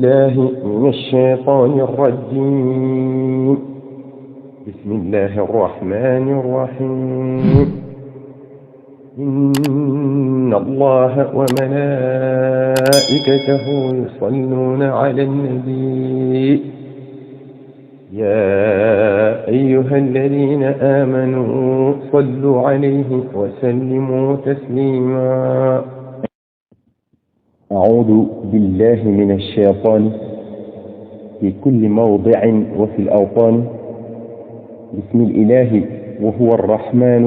بالله من الشيطان الرجيم. بسم الله الرحمن الرحيم. إن الله وملائكته يصلون على النبي يا أيها الذين آمنوا صلوا عليه وسلموا تسليما. أعوذ بالله من الشيطان في كل موضع وفي الأوطان. بسم الإله وهو الرحمن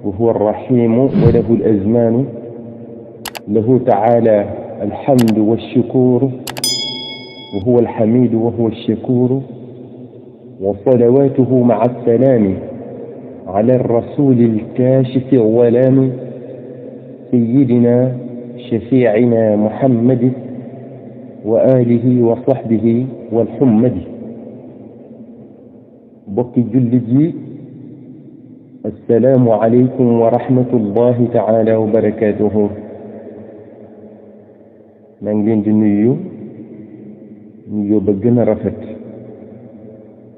وهو الرحيم وله الأزمان. له تعالى الحمد والشكور وهو الحميد وهو الشكور. وصلواته مع السلام على الرسول الكاشف الظلام سيدنا شفيعنا محمد وآله وصحبه والحمد. بقي جلدي السلام عليكم ورحمة الله تعالى وبركاته. نانجين دي نيو بغنا رافت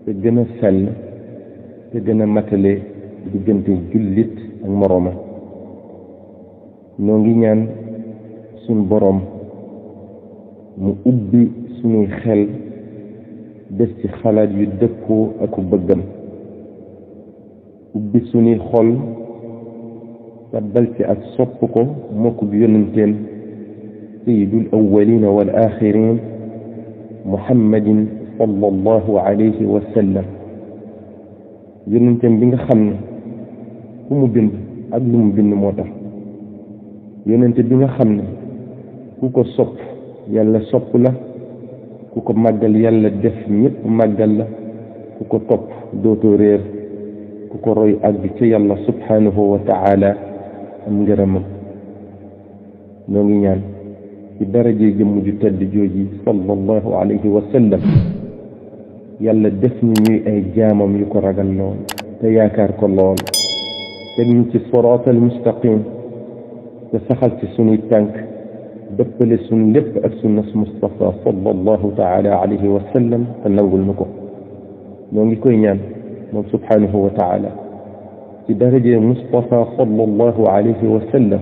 بغنا سل بغنا ماتلي ديغنتي جوليت ak moroma noo ngi ñaan suñ borom mu ubbi suñuy xel def ci xalaat yu dëppoo ak bëggam ubbi suñuy xol tabbal ci ak sopp ko mokk bi yonenteem sayyidul awwalin wal akhirin muhammadin sallallahu alayhi wa sallam. yonenteem bi nga xam ne ku mu bind ak lu mu bind moo tax. yonente bi nga xam ne ku ko sopp yàlla sopp la, ku ko màggal yàlla def ñépp màggal la, ku ko topp dootoo réer, ku ko roy àgg ci yàlla subhanahu wa ta'ala am ngërëmam. ñoo ngi ñaan ci daraje jëmm ju tedd jooji sallallahu alayhi wa sallam yàlla def ñu ñuy ay jaamam yu ko ragal lool te yaakaar ko lool, teg ñu ci siraatal mustaqim te saxal ci suñuy tànk dëppale suñ lépp ak sunna Mustafa sallallahu ta'ala alayhi wa sallam te nangul na ko. ñoo ngi koy ñaan moom subhanahu wa ta'ala ci daraje Mustafa sallallahu alayhi wa sallam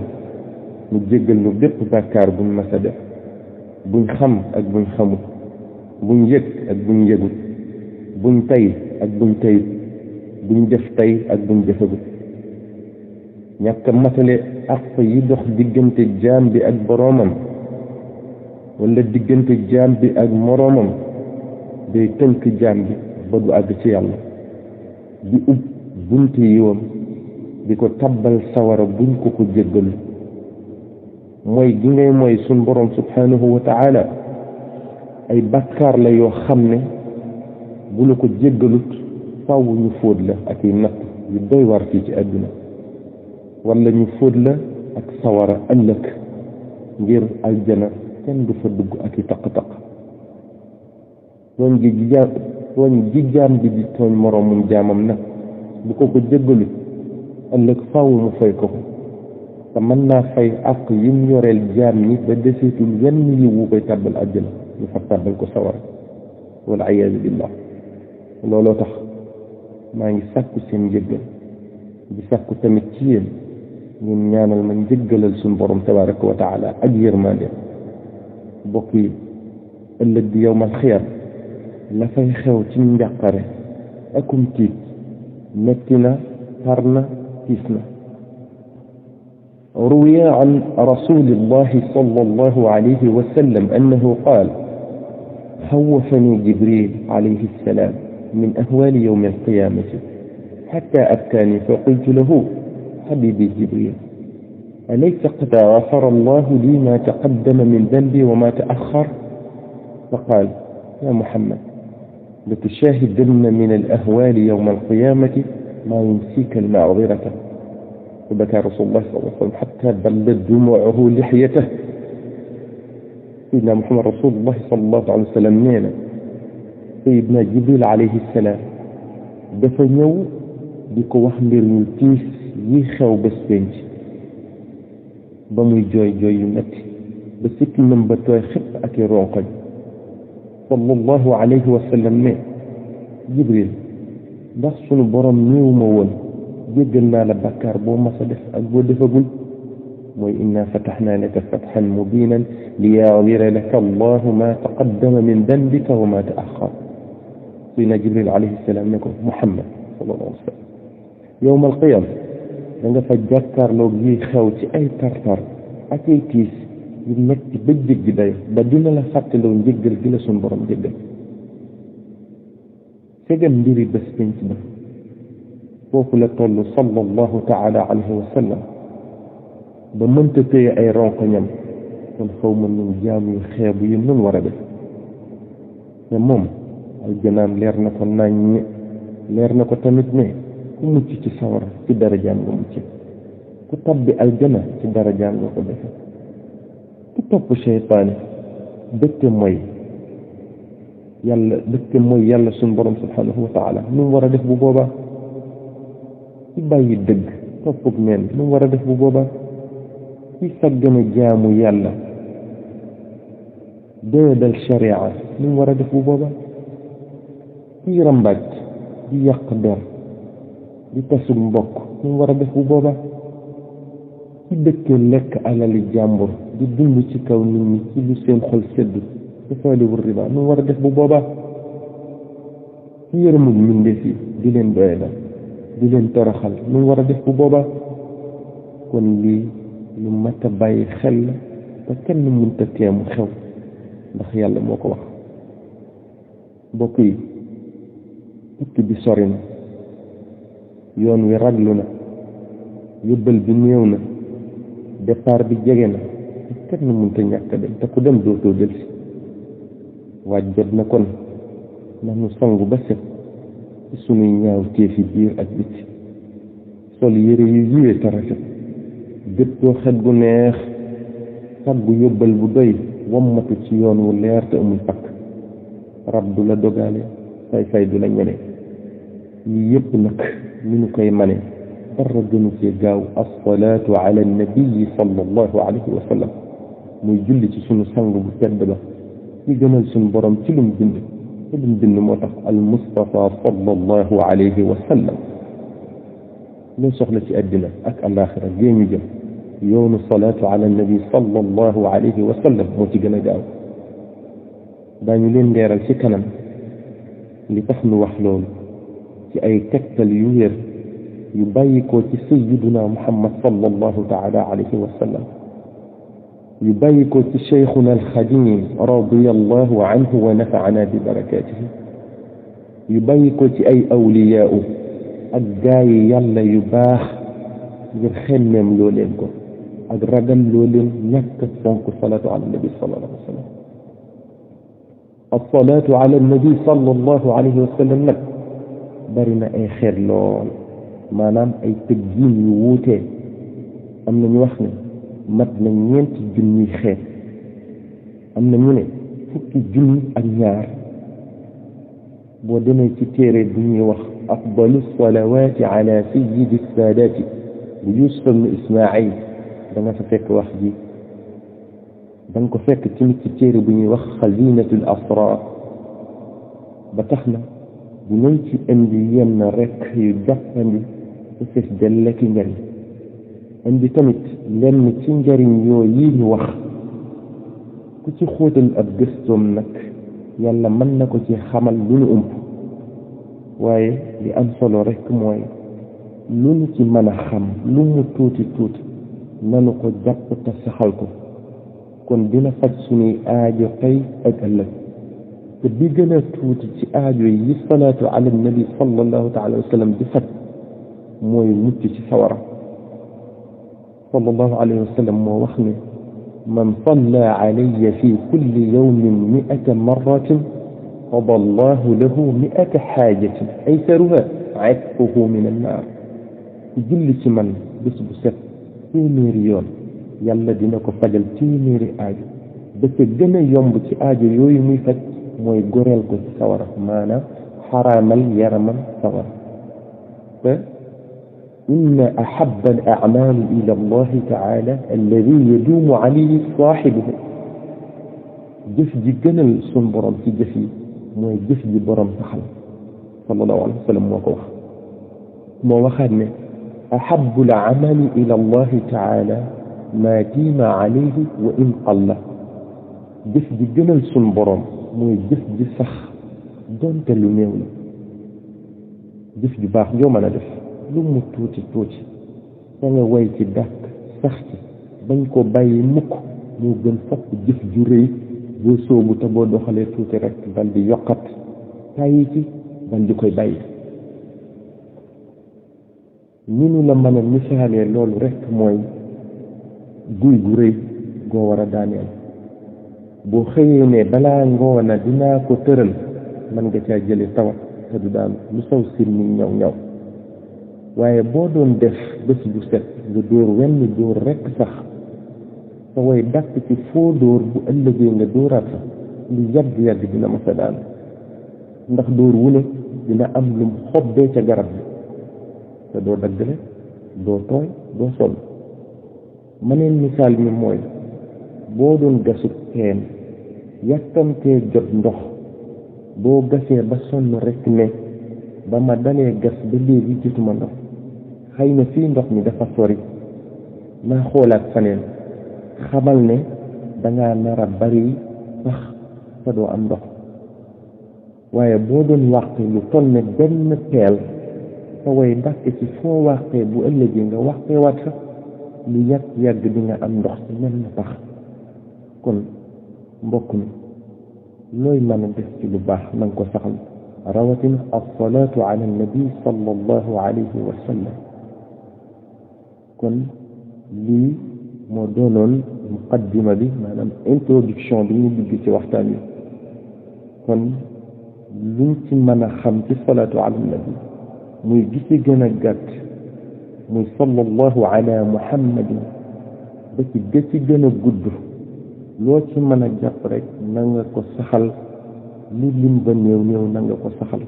mu jéggal lu bépp bàkkaar buñ mas a def, buñ xam ak buñ xamut, buñ yëg ak buñ yëgut, buñ tay ak buñ tayut, buñ def tay ak buñ defagut. ñàkk matale àq yi dox diggante jaam bi ak boroomam wala diggante jaam bi ak moroomam day tënk jaam bi ba du àgg ci yàlla, di ub bunte yiwam di ko tabbal sawara buñ ko ko jéggalu. mooy gi ngay mooy suñ boroom subhanahu wa ta'ala ay bàkkaar la yoo xam ne bu la ko jéggalut faaw ñu fóot la ak i natt yu doy war fii ci àdduna, wala ñu fóot la ak sawara ëllëg ngir aljana kenn du fa dugg ak i taq-taq. tooñ gi jaam bi di tooñ moroomum jaamam nag bu ko ko jéggalut ëllëg faaw mu fay ko te mën naa fay àq yim yoreel jaam ñi ba deseetul wenn yiwu koy tàbbal aljana ñu fa tàbbal ko sawara wal iyaazu billah. looloo tax maa ngi sàkku seen njëggal di sàkku tamit ci yéen ñun ñaanal ma njëggalal suñu borom tabaraka wa taala ak yërmande. bokk yi ëllëg di yowmal xiyam la fay xew ci njàqare akum tiit metti na, tar na, tiis na. روي عن رسول الله صلى الله عليه وسلم أنه قال: خوفني جبريل عليه السلام من أهوال يوم القيامة حتى أبكاني، فقلت له: حبيبي جبريل، أليس قد غفر الله لي ما تقدم من ذنبي وما تأخر؟ فقال: يا محمد، لتشاهدن من الأهوال يوم القيامة ما ينسيك المعذرة. فبكى رسول الله صلى الله عليه وسلم حتى بلت دموعه لحيته. سيدنا محمد رسول الله صلى الله عليه وسلم نينا سيدنا جبريل عليه السلام dafa ñëw di ko wax mbir ñu tiis yi xew bés penc ba muy jooy jooy yu metti ba sikkinam ba tooy xëpp ak i ronkoñ sallallahu alayhi wa sallam ne Jibril ndax sunu borom néewuma woon jéggal naa la bakkaar boo mas a def ak boo defagul mooy inna fatahnaa laka fathan mubiinan liyaghfira laka allahu ma taqaddama min danbika wa ma ta'akhkhar Sayyidina Jibril alayhi salaam ne ko Muhammad sallallahu alayhi wa sallam yawmal qiyaama da nga fa jàkkaarloog yi xew ci ay tartar ak ay tiis yu metti ba jéggi dayo ba dina la fàttaloo njéggal gi la sunu borom jéggal segam mbiri bés penc ba foofu la toll sallallahu taala alayhi wa sallam ba mënta téye ay ronkoñam kon xaw ma nun jaam yu xeebu yi nun war a def te moom aljanaam leer na ko nañ leer na ko tamit ne ku mucc ci sawara ci darajaam nga mucc ku tabbi aljana ci darajaam nga ko defe ku topp seytaane dëkke mooy yàlla suñu borom subhanahu wa taala nu mu war a def bu boobaa ci bàyyi dëgg toppug neen nu mu war a def bu boobaa ci saggane jaamu yàlla doyadal sharia nu mu war a def bu boobaa ci rambaaj di yàq der di tasug mbokk nu mu war a def bu boobaa ci dëkkee lekk alali jàmbur di dund ci kaw nit ñi ci lu seen xol seddu dafaaliwul riba nu mu war a def bu boobaa ci yërëmul mbindeef yi di leen doyadal di leen toroxal nu mu war a def bu boobaa kon lii lu mat a bàyyi xel la te kenn mënta teemu xew ndax yàlla moo ko wax mbokk yi tukki bi sori na yoon wi raglu na yóbbal bi néew na départ bi jege na te kenn mënta ñàkk dem te ku dem dootoo delsi waaj jot na kon nanu sangu ba set ci sunuy ñaaw téefi biir ak biti sol yére yu yiwee te rafet dëppoo xet gu neex saggu yóbbal bu doy wommatu ci yoon wu leer te amul pakk rab du la dogaale fay du la ñene yi yépp nag ni ñu koy mane dara gënu ci gaaw as-salaatu ala nabii sallallahu alayhi wa sallam muy julli ci sunu sang bu tedd ba ci gënal sunu borom ci lum bind ci lum bind moo tax al mustafa sallallahu alayhi wa sallam loo soxla ci àddina ak alaaxira gée ñu jëm yoonu salaatu ala nabi sallallahu alayhi wa sallam moo ci gën a gaaw daañu leen leeral ci kanam li tax nu wax loolu ci ay tegtal yu wér yu bàyyikoo ci sayyiduna muhammad sallallahu taala alayhi wa sallam yu bàyyikoo ci cheikhuna alxadim radiyallahu anhu wa nafaana bi barakatihi yu bàyyikoo ci ay awliyaau ak gaayi yàlla yu baax ngir xemmeem loo leen ko ak ragal loo leen ñàkk fonk salaatu ala nabi sallallahu alayhi wa sallam as-salaatu ala nabi sallallahu alayhi wa sallam nag bari na ay xeet lool maanaam ay tëggiin yu wuutee am na ñu wax ne mat na 4 junniy xeet am na ñu ne 10 junni ak ñaar boo demee ci téere bu ñuy wax afdalu salawaati ala sayyidi saadaati bu Yuusuf ibn Ismaayil da nga fa fekk wax ji da nga ko fekk tamit ci téere bu ñuy wax xazinatul asrar ba tax na bu ñëw ci indi yenn rek yu jàppandi te fees dell ki njariñ indi tamit lenn ci njariñ yooyu yi ñu wax ku ci xóotal ab gëstoom nag yàlla mën na ko ci xamal lu ñu ëmp waaye li am solo rek mooy lu ñu ci mën a xam lu mu tuuti tuuti nanu ko jàpp te saxal ko kon dina faj suñuy aajo tey ak ëllëg te bi gën a tuuti ci aajo yi salaatu ala nabi sallallahu taala wa sallam di faj mooy mucc ci sawara sallallahu alayhi wa sallam moo wax ne man salla alayya fi kulli yawmin 100 marratin qada allahu lahu 100 xaajatin aysaruha itquhu min annaar ku julli ci man bés bu set téeméeri yoon yàlla dina ko fajal téeméeri aajo ba ca gën a yomb ci aajo yooyu muy faj mooy goreel ko ci sawara maanaam xaraamal yaramam sawara te inna ahabba al a'maali ila allahi taala alladi yaduumu alayhi saaxibuhu jëf ji gënal sun borom ci jëf yi mooy jëf ji borom saxal sallallahu alayhi wa sallam moo ko wax moo waxaat ne ahabbu al amali ila allahi taala ma diima alayhi wa in qalla jëf ji gënal sun borom mooy jëf ji sax donte lu néew la jëf ju baax joo mën a def lu mu tuuti tuuti da nga way ci dàkk sax ci bañ ko bàyyi mukk moo gën fopp jëf ju rëy boo soobu te boo doxalee tuuti rek dal di yokkat tàyyi ci dal di koy bàyyi ni nu la mën a misaalee loolu rek mooy guy gu rëy goo war a daaneel boo xëyee ne balaa ngoona dinaa ko tëral mën nga caa jële tawat te du daan lu saw sir mi ñaw ñaw waaye boo doon def bés bu set nga dóor wenn dóor rekk sax sa way dàkk ci foo dóor bu ëllëgee nga dóoraat sax lu yàgg-yàgg dina ma sa daan ndax dóor wu ne dina am lum xobbee ca garab bi te doo daggale doo tooy doo sonn maneen misaal mi mooy boo doon gasu teen yàkkamtee jot ndox boo gasee ba sonn rekk ne ba ma dalee gas ba léegi jotuma ndox xëy na fii ndox mi dafa sori naa xoolaat faneen xamal ne danga nar a bari sax te doo am ndox waaye boo doon wàqe lu toll ne benn peel sa way dàkk ci foo wàqee bu ëllëgee nga wàqeewaat sax lu yàgg di nga am ndox ci mel na tax kon mbokk mi looy mën a def ci lu baax na nga ko saxal rawatina as-salaatu ala nabi sallallahu alayhi wa sallam kon lii moo doonoon muqaddima bi maanaam introduction bi ñu dugg ci waxtaan wi kon luñ ci mën a xam ci salaatu ala nabi muy gisi gën a gàtt muy sallallahu ala muhammadin ba ci gëci gën a gudd loo ci mën a jàpp rek na nga ko saxal li lim ba néew néew na nga ko saxal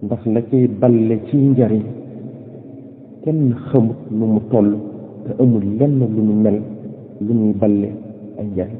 ndax la cay balle ci njariñ kenn xamut nu mu toll te amul lenn lu mu mel lu muy balle ay njariñ